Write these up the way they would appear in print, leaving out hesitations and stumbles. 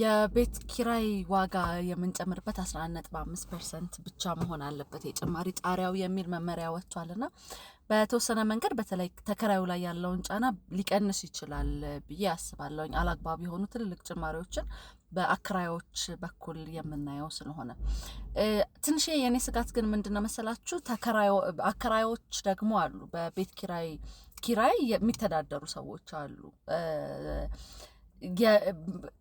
የቤት ኪራይ ዋጋ የምንጨምርበት 11.5% ብቻ መሆን አለበት የጭማሪ ጣሪያው የሚል መመሪያ ወጥቷልና በተወሰነ መንገድ በተለይ ተከራዩ ላይ ያለውን ጫና ሊቀንስ ይችላል ብዬ አስባለሁኝ። አላግባብ የሆኑ ትልልቅ ጭማሪዎችን በአከራዮች በኩል የምናየው ስለሆነ፣ ትንሽ የእኔ ስጋት ግን ምንድነው መሰላችሁ? አከራዮች ደግሞ አሉ፣ በቤት ኪራይ የሚተዳደሩ ሰዎች አሉ።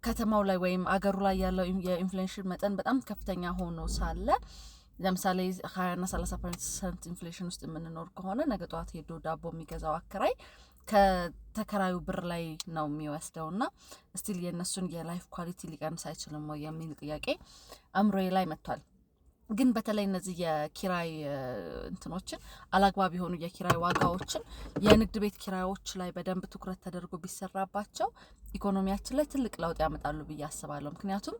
ከተማው ላይ ወይም አገሩ ላይ ያለው የ inflation መጠን በጣም ከፍተኛ ሆኖ ሳለ፣ ለምሳሌ 20ና 30% inflation ውስጥ የምንኖር ከሆነ፣ ነገ ጠዋት ሄዶ ዳቦ የሚገዛው አከራይ ከተከራዩ ብር ላይ ነው የሚወስደው እና still የእነሱን የ life quality ሊቀንስ አይችልም ወይ የሚል ጥያቄ አእምሮዬ ላይ መጥቷል። ግን በተለይ እነዚህ የኪራይ እንትኖችን፣ አላግባብ የሆኑ የኪራይ ዋጋዎችን፣ የንግድ ቤት ኪራዮች ላይ በደንብ ትኩረት ተደርጎ ቢሰራባቸው ኢኮኖሚያችን ላይ ትልቅ ለውጥ ያመጣሉ ብዬ አስባለሁ። ምክንያቱም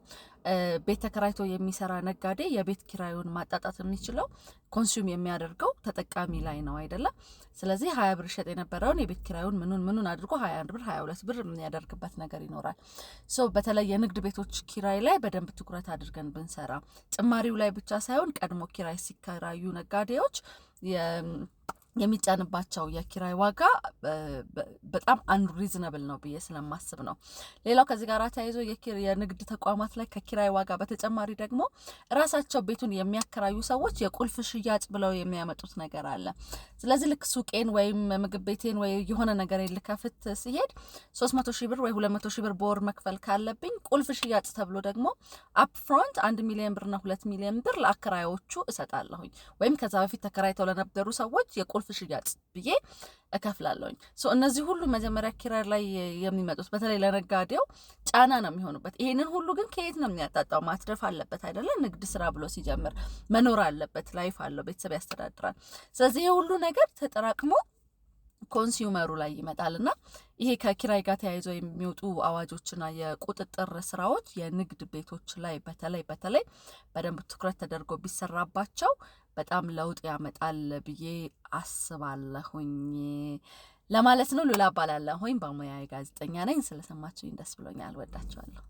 ቤት ተከራይቶ የሚሰራ ነጋዴ የቤት ኪራዩን ማጣጣት የሚችለው consume የሚያደርገው ተጠቃሚ ላይ ነው አይደለም? ስለዚህ 20 ብር ይሸጥ የነበረውን የቤት ኪራዩን ምኑን ምኑን አድርጎ 21 ብር፣ 22 ብር የሚያደርግበት ነገር ይኖራል። So በተለይ የንግድ ቤቶች ኪራይ ላይ በደንብ ትኩረት አድርገን ብንሰራ፣ ጭማሪው ላይ ብቻ ሳይሆን ቀድሞ ኪራይ ሲከራዩ ነጋዴዎች የሚጫንባቸው የኪራይ ዋጋ በጣም unreasonable ነው ብዬ ስለማስብ ነው። ሌላው ከዚህ ጋር ተያይዞ የንግድ ተቋማት ላይ ከኪራይ ዋጋ በተጨማሪ ደግሞ ራሳቸው ቤቱን የሚያከራዩ ሰዎች የቁልፍ ሽያጭ ብለው የሚያመጡት ነገር አለ። ስለዚህ ልክ ሱቄን ወይም ምግብ ቤቴን ወይ የሆነ ነገር ልከፍት ስሄድ 300,000 ብር ወይ 200,000 ብር በወር መክፈል ካለብኝ፣ ቁልፍ ሽያጭ ተብሎ ደግሞ upfront 1 ሚሊዮን ብርና 2 ሚሊዮን ብር ለአከራዮቹ እሰጣለሁኝ ወይም ከዛ በፊት ተከራይተው ለነበሩ ሰዎች የቁልፍ ሽያጭ ብዬ እከፍላለሁኝ። So እነዚህ ሁሉ መጀመሪያ ኪራይ ላይ የሚመጡት በተለይ ለነጋዴው ጫና ነው የሚሆኑበት። ይሄንን ሁሉ ግን ከየት ነው የሚያጣጣው? ማትረፍ አለበት አይደለ? ንግድ ስራ ብሎ ሲጀምር መኖር አለበት፣ life አለው፣ ቤተሰብ ያስተዳድራል። ስለዚህ ይሄ ሁሉ ነገር ተጠራቅሞ consumer ኡ ላይ ይመጣል እና ይሄ ከኪራይ ጋር ተያይዘው የሚወጡ አዋጆችና የቁጥጥር ስራዎች የንግድ ቤቶች ላይ በተለይ በተለይ በደንብ ትኩረት ተደርጎ ቢሰራባቸው በጣም ለውጥ ያመጣል ብዬ አስባለሁኝ ለማለት ነው። ሉላ እባላለሁኝ፣ በሙያዬ ጋዜጠኛ ነኝ። ስለሰማችሁኝ ደስ ብሎኛል። ወዳችኋለሁ።